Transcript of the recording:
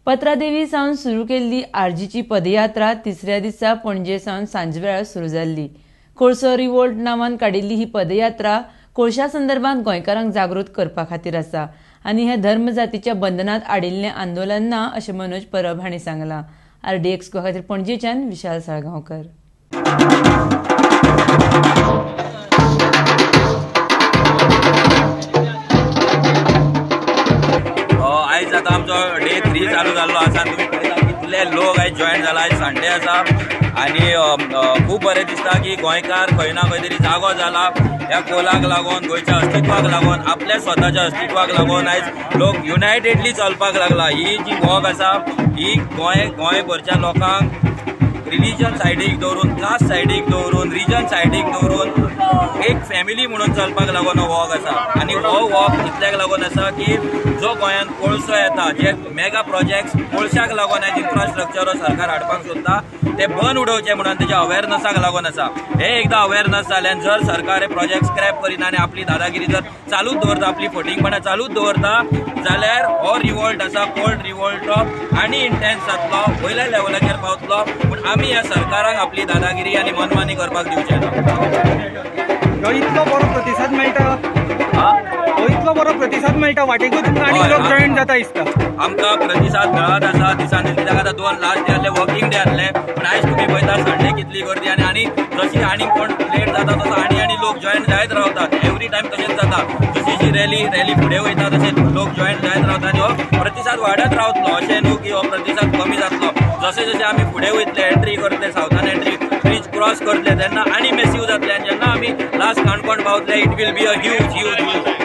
पत्रादेवी सावन सुरू केल्ली आरजीची पदयात्रा तिसऱ्या दिसा पणजे सावन सांजवेळार सुरू जाल्ली. कोळसो रिवोल्ट नांवान काडिल्ली ही पदयात्रा कोळशा संदर्भात गोंयकारांक जागृत करपा खातीर आसा आनी हे धर्म जातीच्या बंधनात आडिल्लें आंदोलन ना अशें मनोज परब हांणी सांगलां. आरडीएक्स गोवा खातीर पणजेच्यान विशाल साळगांवकर. आयज आतां आमचो डे 3 चालू जाल्लो आसा आनी तुमी पळयता कितले लोक आयज जॉयन जाला. आयज संडे आसा आनी खूब बरें दिसता की गोंयकार खंय ना खंय तरी जागो जाला ह्या कोलाक लागून, गोंयच्या अस्तित्वाक लागून, आपल्या स्वताच्या अस्तित्वाक लागून आयज लोक युनायटेडली चलपाक लागला. ही जी वॉक आसा ही गोंयभरच्या लोकांक रिलीजन सायडीक दवरून, कास्ट सायडीक दवरून, रिजन सायडीक दवरून एक फॅमिली म्हणून चलपाक लागून हो वॉक आसा. आनी हो वॉक इतल्याक लागून आसा की जो गोंयांत कोळसो येता, जे मेगा प्रोजेक्ट्स कोळशाक लागून आयज इन्फ्रास्ट्रक्चर सरकार हाडपाक सोदता ते बंद उडोवचे म्हणून तेच्या अवेरनसाक लागून आसा. हे एकदां अवेरनस जाल्यान जर सरकार हे प्रोजेक्ट स्क्रॅप करिना आनी आपली दादागिरी जर चालूच दवरता, आपली फटींगपणां चालूच दवरता जाल्यार हो रिवोल्ट आसा कोल्ड रिवोल्ट आनी इंटेन्स जातलो, वयल्या लेवलाचेर पावतलो. पूण आमी ह्या सरकाराक आपली दादागिरी आनी मनमानी करपाक दिवचे ना. इतलो बरो प्रतिसाद मेळटा, इतलो बरो प्रतिसाद मेळटा वाटेकूच तुमकां आनी लोक जॉयन जाता दिसता. आमकां प्रतिसाद मेळत आसा दिसान दीस, कित्याक आतां 2 लास्ट डे आसले, वर्किंग डे आसले, पूण आयज तुमी पळयता संडे कितली गर्दी आनी आनी जशी आनी कोण लेट जाता तसो आनी आनी लोक जॉयन जायत रावतात. एवरी टायम तशेंच जाता, जशी जशी रॅली फुडें वयता तशें लोक जॉयन जायत रावता आनी हो प्रतिसाद वाडत रावतलो. अशें न्हू की हो प्रतिसाद कमी जातलो. जशें जशें आमी फुडें वयतले, एंट्री करतले, सावथान एंट्री ब्रीज क्रॉस करतले तेन्ना आनी मेसीव जातले आनी जेन्ना आमी लास्ट काणकोण पावतले it will be a huge huge huge.